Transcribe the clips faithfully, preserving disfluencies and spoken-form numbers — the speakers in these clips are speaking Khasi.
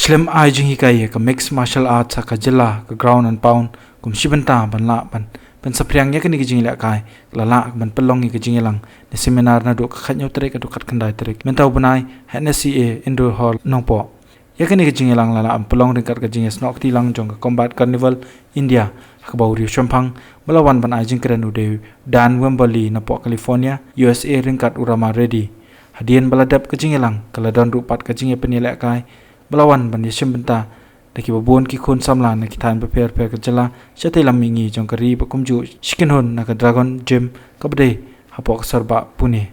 Shlem ai jinghikai ïa ka mixed martial arts ha ka jylla, ka ground and pound, kum shi bynta ban lah ban pynsaphriang ïa kane ka jingïalehkai, ka la lah ban pynlong ïa ka jingïalang ne seminar naduh ka khathynñiew tarik haduh khatkhyndai tarik mynta u bnai ha N S C A Indoor Hall Nongpoh. Ïa kane ka jingïalang la lah ban pynlong ryngkat ka jingïasnoh kti lang jong ka Combat Carnival India, ha kaba u riewshemphang ba la wan ban ai jingkren u dei u Dan Wimberly napoh California, U S A ryngkat u Rama Reddy. Hadien ba la dep ka jingïalang ka la don ruh pat ka jingïapynïalehkai ba la wan ban ïashim bynta da kiba bun ki khun samla na ki thaiñ bapher bapher ka jylla shatei lam mihngi jong ka ri bad kumjuh shi kynhun na ka Dragon Gym kaba dei hapoh ka Sorbagh Pune.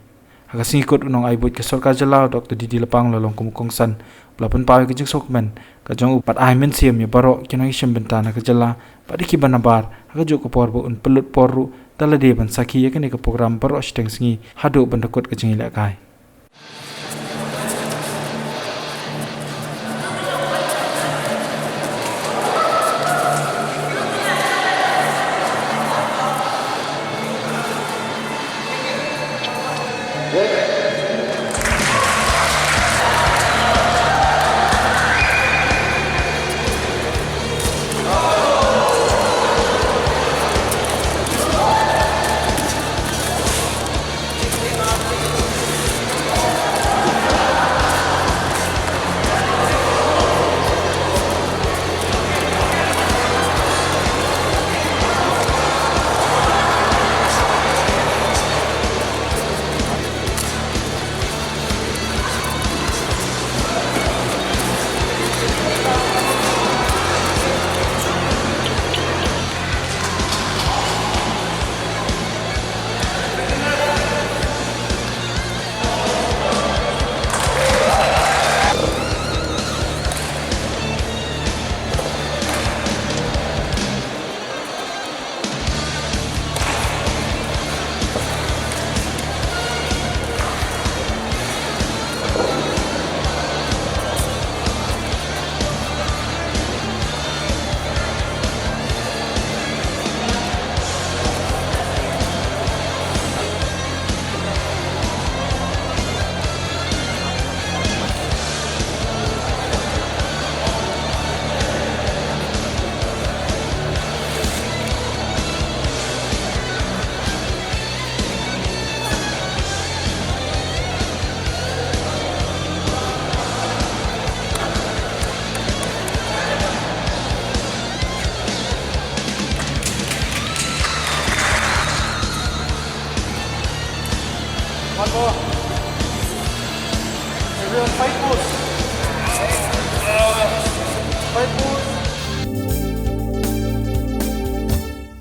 Ha ka sngi kut u nongai buit ka sorkar jylla u Doctor D D Lapang u la long kum u kongsan ba la pynpaw ïa ka jingsngewkmen ka jong u bad ai mynsiem ïa baroh ki nongïashim bynta na ka jylla bad ïa kiba nabar ha kajuh ka por ba un pynlut por ruh da lade ban sakhi ïa kane ka program baroh shiteng sngi haduh ban da kut ka jingïalehkai. One more. Everyone, fight force.